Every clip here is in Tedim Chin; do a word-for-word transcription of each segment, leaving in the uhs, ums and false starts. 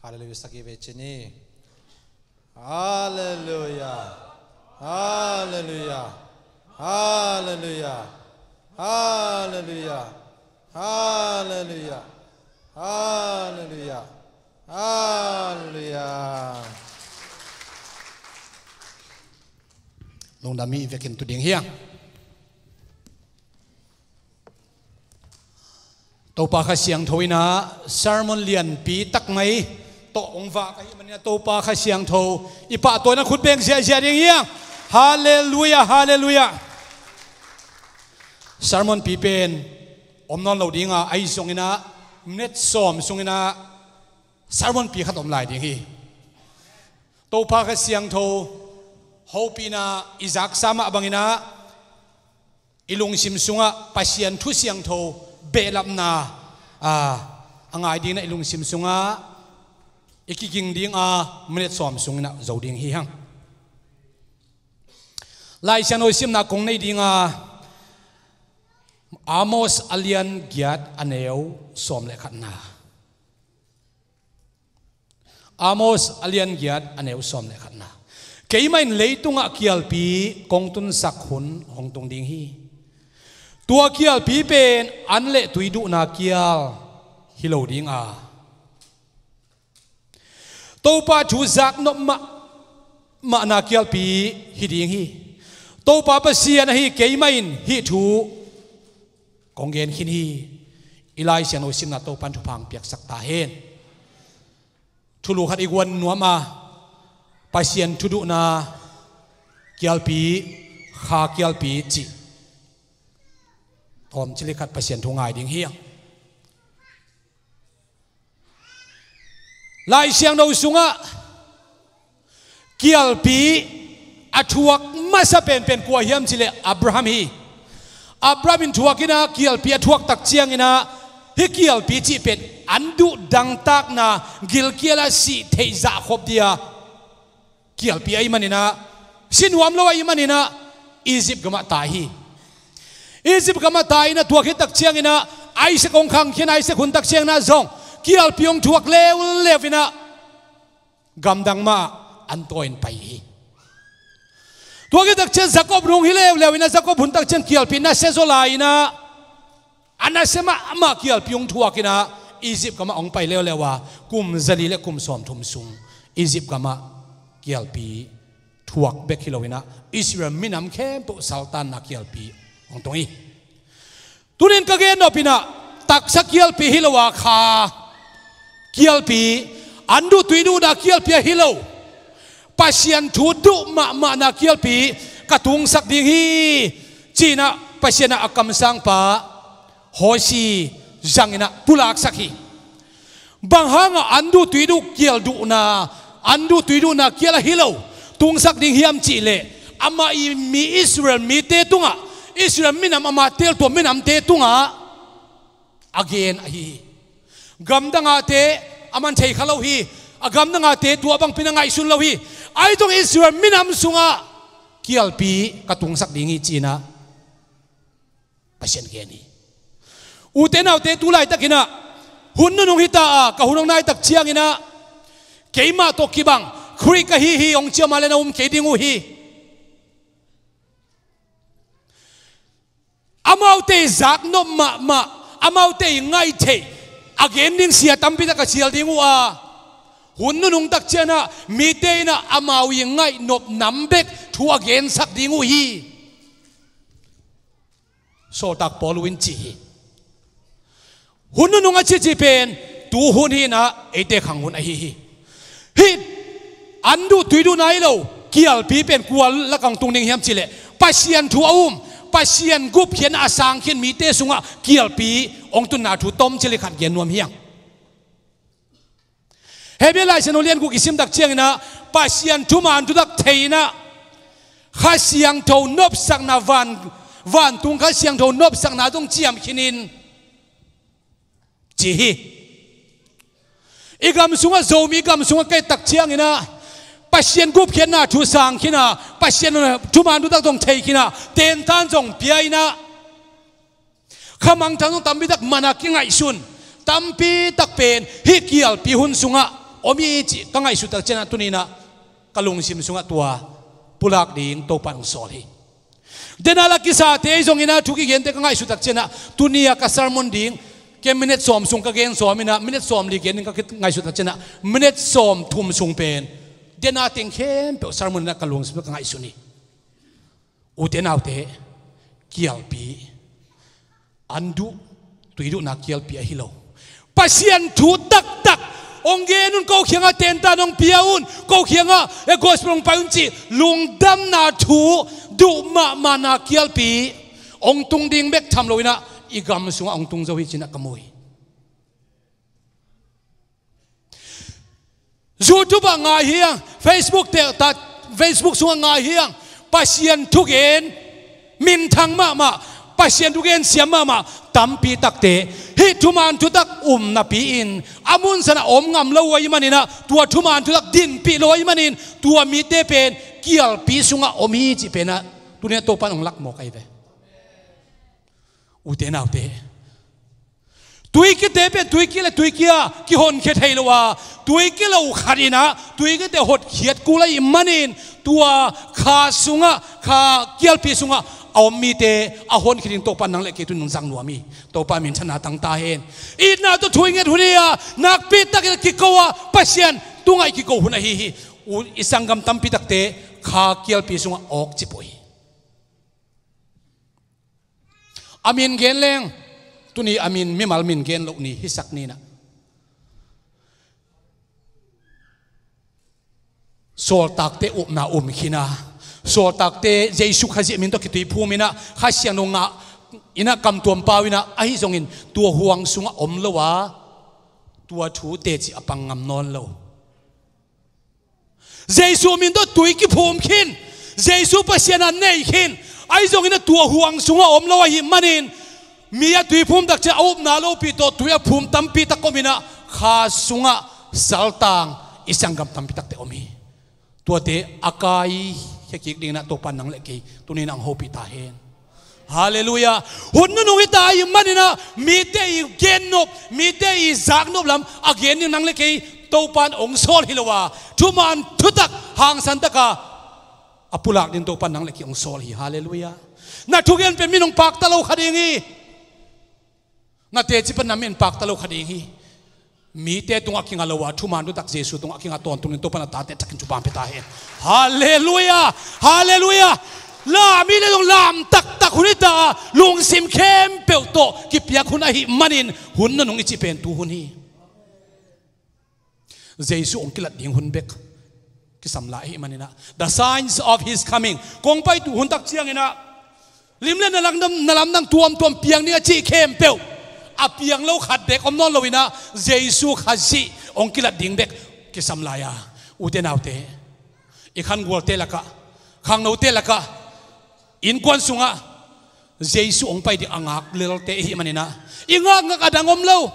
Halleluia, sagih vei ci ni. Halleluia. Halleluia. Halleluia. Halleluia. Halleluia. Halleluia. Halleluia. Lungdam mi vekin tu ding hi hang. Topa Kha Siangtho in ah sermon lianpi tak mai tawh hong vak ahih manin ah Topa Kha Siangtho i pahtawi in ah khut beng ziahziah ding hi hang. Halleluia, halleluia. Sermon pi pen om nawn lo ding a, ahi zongin ah minute sawm sungin ah sermon pi khat om lai ding hi. Topa Kha Siangtho hopihna i zaksa mah bangin ah i lungsim sungah Pasian thu siangtho behlapna, a, a ngai dingin ah i lungsim sungah i kiging ding a, minute sawm sungin ah zo ding hi hang. Lai Siangtho simna kong nei ding a, Amos a lian giat a neu sawm le khatna. Amos a lian giat a neu sawm le khatna. Keimah in leitungah kialpi kong tunsak hun hong tung ding hi. Tua kialpi pen an le tui duhna kial hi lo ding a, Topa thu zaknop mah, mahna kialpi hi ding hi. Topa Pasian ahi keimah in hih thu kong gen khin hi. I Lai Siangtho simna Topa in thupha hong piaksak ta hen. Thulu khat i guan nuam a, Pasian thu duhna kialpi, kha kialpi cih tawmcik khat Pasian thu ngai ding hi hang. Lai Siangtho sungah kialpi a thuak masa penpen kua hiam cih leh Abraham hi. Abraham in thuak in ah, kialpi a thuak tak ciangin ah, hih kialpi cih pen an duh dangtakna, gilkial a sih theih zahkhop ding a kialpi ahih manin ah, si nuam lo ahih manin ah, Egypt gamah tai hi. Egypt gamah tai in ah, tua khit tak ciangin ah, Isaac hong khangkhia in, Isaac hun tak ciangin ah zong kialpi hong thuak leuleu in ah, gamdang mah an tawi in pai hi. Tua khit tak ciang Jacob hong hi leuleu in ah, Jacob hun tak ciang kialpi nasia zaw lai in ah, a nasia mahmah kialpi hong thuak in ah, Egypt gamah hong pai leuleu a, kum zali le kum sawmthum sung Egypt gamah kialpi thuak bek hi lo in ah, Israel minam khempeuh saltanna kialpi hong tung hi. Tuni in ka gen nop in ah, taksa kialpi hi lo a, kha kialpi, an duh tui duhna kialpi ahi lo, Pasian thu duh mahmahna kialpi ka tungsak ding hi, ci-in ah Pasian a kamsangpa Hosea zangin ah pulaksak hi. Bang hangah an duh tui duh kial duhna, an duh tui duhna kial ahi lo tungsak ding hiam cih leh, amah i mi Israel mite tungah, Israel minam, amah teeltuam minamte tungah a gen ahi hi. Gamdang ahte a man thei kha lo hi. A gamdang ahte tua bangpi in a ngaihsun lo hi. Ahi zong Israel minam sungah kialpi ka tungsak ding hi, ci-in ah Pasian gen hi. Ute naute, tu laitak in ah hun nunung hi ta a, ka hun hong nai tak ciangin ah, keimah tawh kibang Khrih ka hi hi, hong ciam a leh na um kei ding uh hi. Amaute i zaknop mahmah, amaute i ngaih theih a gen ding sia tampi tak ka cial ding uh a, hun nunung tak ciangin ah mite in ah amau i ngaih nop nam bek thu a gensak ding uh hi. Sawltak Paul in ci hi. Hun nunung a cici pen tu hun hi in ah, eite khang hun ahi hi. Hih an duh tui duhna hi lo kialpi pen kua lakah hong tung ding hiam cih leh, Pasian thu a um, Pasian gupkhiatna a sangkhin mite sungah kialpi hong tunna thu tomcik khat gen nuam hi hang. Hebrew Lai Siangtho lian guk i sim tak ciangin ah, Pasian thuman thutak thei in ah, Kha Siangtho nopsakna van, vantung Kha Siangtho nopsakna zong ciam khin in, ci hi. I gam sungah, Zomi gam sungah ka et tak ciangin ah, Pasian gupkhiatna thu sang khin a, Pasian thuman thutak zong thei khin a, tentan zong pia in ah, khamangthang zong tampi tak man a kingaihsun tampi tak pen hih kialpi hun sungah om hi cih ka ngaihsut tak ciangin ah tuni-in ah ka lungsim sungah tua pulak ding Topa in hong sawl hi. Dena la kisate ahi zongin ah thu kigente ka ngaihsut tak ciangin ah tuni-a ka sermon ding, ken minute sawm sung ka gen sawm in ah, minute sawm li gen ding ka ngaihsut tak ciangin ah minute sawm thum sung pen dena teng khempeuh sermon in ah ka lungsim ka ngaihsun hi. Ute naute, kialpi, an duh, tui duhna kialpi ahi lo. Pasian thu taktak hong gen un, ko kiangah tentan hong pia un, ko kiangah e gospel hong pai un cih lungdamna thu, duh mahmahna kialpi hong tung ding bek tham lo-in ah i gam sungah hong tung zo hi ci-in ah ka mu hi. YouTube ah ngai hi hang, Facebook te, ta, Facebook sungah ngai hi hang, Pasian thugen minthang mahmah, Pasian thugen siam mahmah tampi takte hih thuman thutak um napi-in a mun sanah om ngam lo uh ahih manin ah, tua thuman thutak dinpih lo ahih manin tua mite pen kialpi sungah om hi cih pen ah tuni-in ah Topa in hong lak mawk ahi ve. Ute naute, tuikiate pen tuiki le tuiki-a kihonkhia thei lo a, tuiki lo khat in ah tuikite hotkhiat kul ahih manin tua kha sungah, kha kialpi sungah a om mite a honkhia ding Topa in nang le kei tuni-in hong zang nuam hi. Topa minthanna tang ta hen. Itna tawh thu i nget hun hi a, nakpi takin kiko a, Pasian tungah i kiko hun ahi hi. U, i sanggam tampi takte kha kialpi sungah awk cip uh hi. A min gen leng, tuni a min, mimal min gen loh ni hisak ni-in ah, sawltakte upna um khin a, sawltakte Jesu Khazih min tawh kituiphum in ah, Kha Siangtho ngah in ah, kamtuam pau in ah, ahi zongin tua huang sungah om lo a, tua thu teci a pang ngam nawn lo. Jesu min tawh tui kiphum khin, Jesu Pasian a nei khin, ahi zongin ah tua huang sungah om lo ahih manin, mi a tui phum tak ciang a upna lopi tawh tui a phum tampi tak om in ah, kha sungah saltang i sanggam tampi takte om hi. Tuate a kaikhia kik dingin ah Topa in nang le kei tuni-in ah hong hopih ta hen. Halleluiah. Hun nunung hi ta ahih manin ah, mite i gennop, mite i zaknop lam a gen ding nang le kei Topa in hong sawl hi lo a, thuman thutak hangsan taka a pulak ding Topa in nang le kei hong sawl hi. Halleluiah. Na thugen pen mi in hong pakta lo kha ding hi. Na teci pan na min pakta lo kha ding hi. Mite tungah kinga lo a, thuman thutak Jesu tungah kinga tawntung ding Topa in a tate thakin thupha pia ta hen. Halleluiah! Halleluiah! Lam i le zong lam taktak hun hi ta a, lungsim khempeuh tawh kipiak hun ahih manin hun nunung i cih pen tu hun hi. Jesu hong kilat ding hun bek kisam lai ahih manin ah, the signs of his coming. Kong pai tu hun tak ciangin ah, lim le na lamdang, na lamdang tuamtuam piang ding a cih khempeuh a piang lo khat bek om nawn lo in ah, Jesu Khazih hong kilat ding bek kisam lai a. Ute naute, i khangualte lakah, khangnote lakah, innkuan sungah Jesu hong pai ding a ngak lelte i hih manin ah, i ngakngak a dang om lo.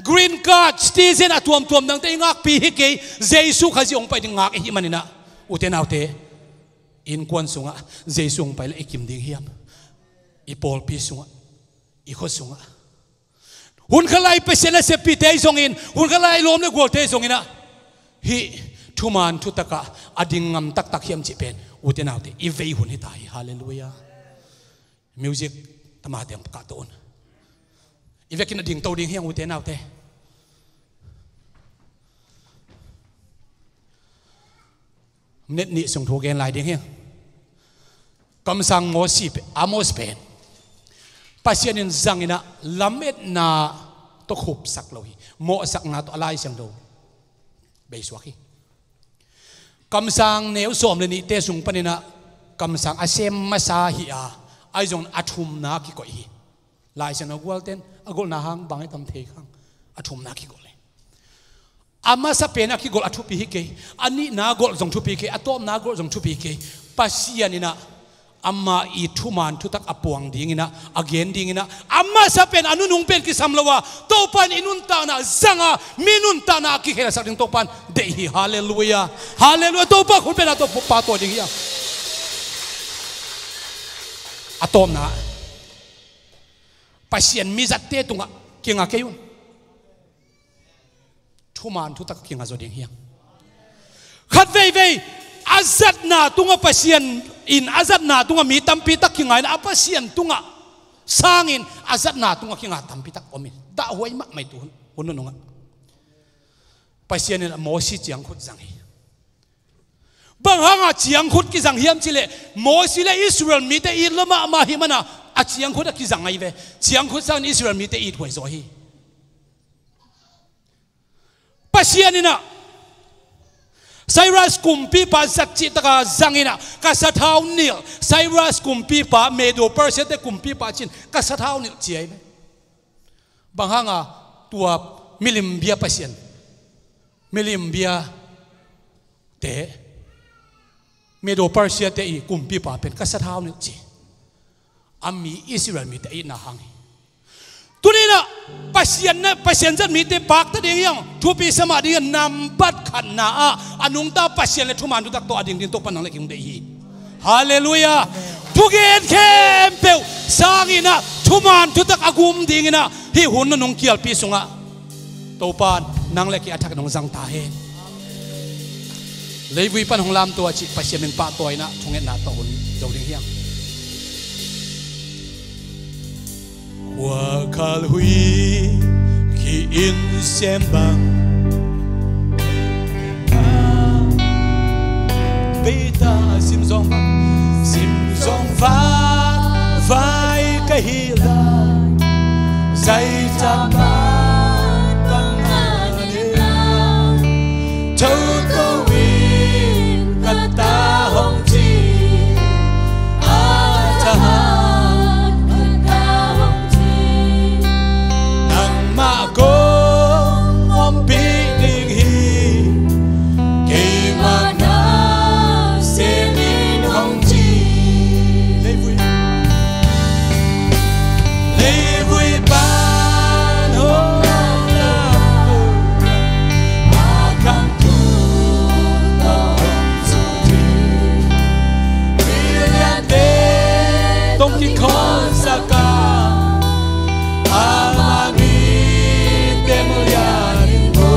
Green card, citizen a tuamtuam dangte i ngakpi hi kei, Jesu Khazih hong pai ding ngak i hih manin ah, ute naute, innkuan sungah Jesu hong pai leh i kim ding hiam? I pawlpi sungah, i khua sungah. Hun khat lai Pasian a seppihte ahi zongin, hun khat lai lawm le gualte ahi zongin ah, hih thuman thutak ah a ding ngam taktak hiam cih pen, ute naute, i vei hun hi ta hi. Halleluiah. Music tamate hong kah to un. I vekin a ding to ding hi hang, ute naute. Minute nih sung thu gen lai ding hi hang. Kamsang Mosi pe-, Amos pen Pasian in zang in ah lametna tawh khupsak lo hi. Mawhsakna tawh a Lai Siangtho beisuak hi. Kamsang neu sawm le nihte sung panin ah kamsang a sem masa hi a, ahi zongin a thumna kikoih hi. Lai Siangtho gualten a golhna hang bang i tam thei khang, a thumna kigolh hi. A masa pen a kigolh a thupi hi kei, a nihna golh zong thupi hi kei, a tawpna golh zong thupi hi kei. Pasian in ah amah i thuman thutak a puang dingin ah, a gen dingin ah, a masa pen a nunung pen kisam lo a, Topa in i nuntakna zang a, mi nuntakna a kikhelsak ding Topa in deih hi. Halleluiah. Halleluiah. Topa khut pen a Topa pahtawi ding hi a. A tawpna, Pasian mizatte tungah kinga kei un. thuman thutak kinga zaw ding hiam? Khat veivei a zatna tungah Pasian in a zatna tungah mi tampi tak kinga in a Pasian tungah sangin a zatna tungah kinga tampi tak om in dahhuai mahmah i tu hun, hun nunungah Pasian in a Mosi ciangkhut zang hi. Bang hanga ciangkhut kizang hiam cileh Mosi le Israel mite it lua mahmah hi mana a ciangkhut a kizang ahi ve. Ciangkhut sangin Israel mite it huai zaw hi. Pasian in a Cyrus kumpipa zat cihtaka zang in a ka sathau nilh, Cyrus kumpipa, Medo Persia te kumpipa cin ka sathau nilh ci ahi ve. Bang hanga tua milim bia Pasian, milim bia te, Medo Persia te i kumpipa pen ka sathau nilh ci. A mi Israel mite a itna hang hi. Tuni in a Pasian na, Pasian zat mite pakta ding hi hang, thupi sa mah ding hi hang, nambat khatna ah a nungta Pasian le thuman thutak tawh a ding ding Topa nang le kei hong deih hi. Halleluiah. Thugen khempeuh sangin a thuman thutak a gum dingin a hih hun nunung kialpi sungah Topa nang le kei a thak nong zang ta hen. Leivui pan hong lamto a cih Pasian min pahtawi in a thungetna tawh hun zo ding hiam? Khuakhal hui khi in sem bang beita sim zong bang sim zong va vai ka hi lai. Zai ta ma tang a ni la. Toto in ka ta hong ci. A ta hat ka ta hong ci. Nangmah kong ompih ding hi. Keimah na sem in hong ci. Leivui. Leivui pan hong lam a kang tu tong su ti. Milian te tong ki khon sa ka. Ama mi te mu ya ni mo.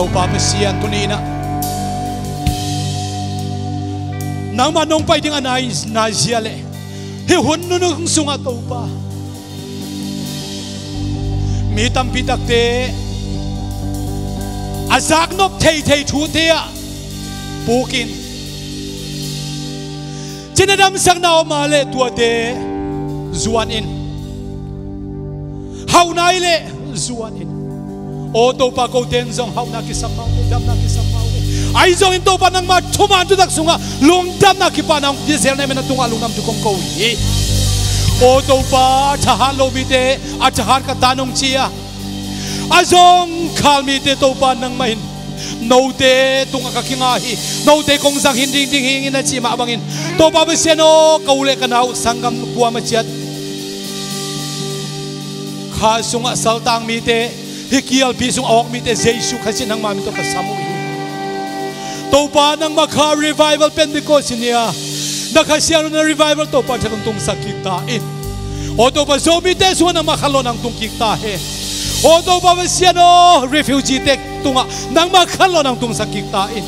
Topa Pasian, tuni-in ah nangmah nong pai ding a nai, naizia le hih hun nunung sungah Topa, mi tampi takte a zaknop theithei thute ah pukin, cina damsakna om a leh tuate zuan in, hauhna i leh zuan in. Aw Topa, kote in zong hauhna kisam mah uh hi, damna kisam mah uh hi. Ahi zongin Topa, nangma thuman thutak sungah lungdamna kipahna hong pia zelna hi manin na tungah lungdam thu kong ko hi. Aw Topa, a thahat lo mite, a thahat ka ta in hong ci a, a zong khal mite Topa, nangmah in note tungah ka kinga hi, note kong zang hi ding ding hi ing in a cih mah bangin, Topa Pasian aw, ka u le ka nau, sanggam kuama ciat kha sungah saltang mite, hih kialpi sungah a awk mite Jesu Khazih nangma min tawh ka sam uh hi. Topa, nangma kha revival Pentecost i ni a, na Kha Siangtho na revival Topa thak hong tungsak kik ta in. Aw Topa, Zomite sungah nangma khanlawhna hong tung kik ta hen. Aw Topa Pasian aw, refugee te tungah nangma khanlawhna hong tungsak kik ta in.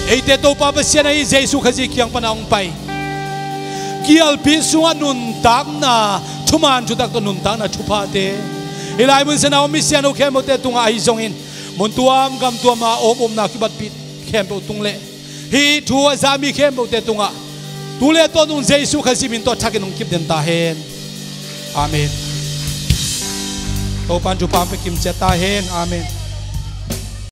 Eite Topa Pasian ahi Jesu Khazih kiang pana hong pai kialpi sungah nuntakna, thuman thutak tawh nuntakna thuphate, hih lai mun siangah om mi siangtho khempeuhte tungah ahi zongin, mun tuam gam tuam a om omna kibatpih khempeuh tung le hih thu a za mi khempeuhte tungah tu le tawntung Jesu Khazih min tawh thakin hong kipden ta hen. Amen. Topa in thupha hong pia kim ciat ta hen. Amen.